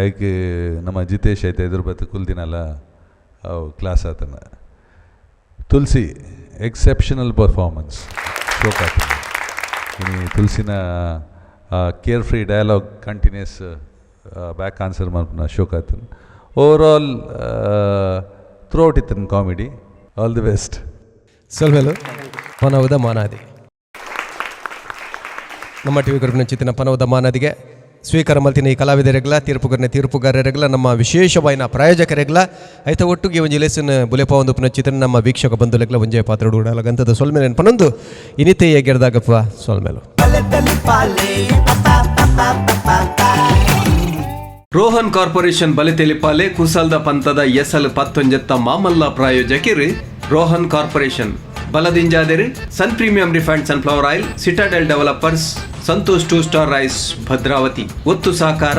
ಐಕ್ ನಮ್ಮ ಜಿತೇಶ್ ಐತೆ ಎದುರು ಬತ್ತು ಕುಲ್ದಿನಲ್ಲ ಅವು ಕ್ಲಾಸ್ ಆತನ. ತುಳಸಿ ಎಕ್ಸೆಪ್ಷನಲ್ ಪರ್ಫಾರ್ಮೆನ್ಸ್ ಶೋಕ್ ಆತನ. ಇನಿ ತುಳಸಿನ care free dialogue continuous back answer ಮಲ್ಪುನ ಶೋಕ್ ಆತನ. ಓವರಾಲ್ ಥ್ರೂಔಟ್ ಇತ್ತಿನ ಕಾಮಿಡಿ. All the best. ಸೊಲ್ಮೆಲು. ಪನವುದ ಮಾನಾದಿ ನಮ್ಮ ಟಿವಿ ಗ್ರೂಪ್ನ ಚಿತ್ತಿನ ಪನವುದ ಮಾನಾದಿಗೆ ಸ್ವೀಕಾರ ಮಲ್ತಿನ ಈ ಕಲಾವಿದರೆಗ್ಲ, ತೀರ್ಪುಗರನ ತೀರ್ಪುಗಾರರೆಗ್ಲ, ನಮ್ಮ ವಿಶೇಷವಾಯಿನ ಪ್ರಾಯೋಜಕರೆಗ್ಲ, ಐತ ಒಟ್ಟುಗೆ ಒಂಜಿ ಲೇಸನ್ ಬುಲೆಪ ಒಂದು ಚಿತ್ರ ನಮ್ಮ ವೀಕ್ಷಕ ಬಂಧುಲೆಗ್ಲ ಒಂಜೇ ಪಾತ್ರ ಉಡಾಲಗಂತದ ಸೊಲ್ಮೆಲೆ ಪನೊಂದು ಇನಿತೆಯ ಗೆರ್ದಾಗಪ್ಪ. ಸೊಲ್ಮೆಲು. ರೋಹನ್ ಕಾರ್ಪೊರೇಷನ್ ಬಲಿತೆಲಿಪಾಲೆ ಕುಸಲ್ದ ಪಂತದ ಎಸಲ್ ಪತ್ತೊಂಜೆತ್ತ ಮಾಮಲ್ಲ ಪ್ರಾಯೋಜಕಿರು ರೋಹನ್ ಕಾರ್ಪೊರೇಷನ್ ಬಲದಿಂಜಾದಿರು Sun Premium refined sunflower oil, Citadel developers, Santosh two star rice, Bhadravati. ಒತ್ತು ಸಹಕಾರ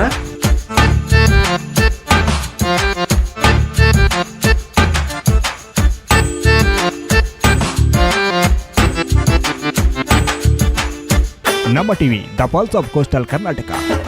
Namma TV, the pulse of coastal Karnataka.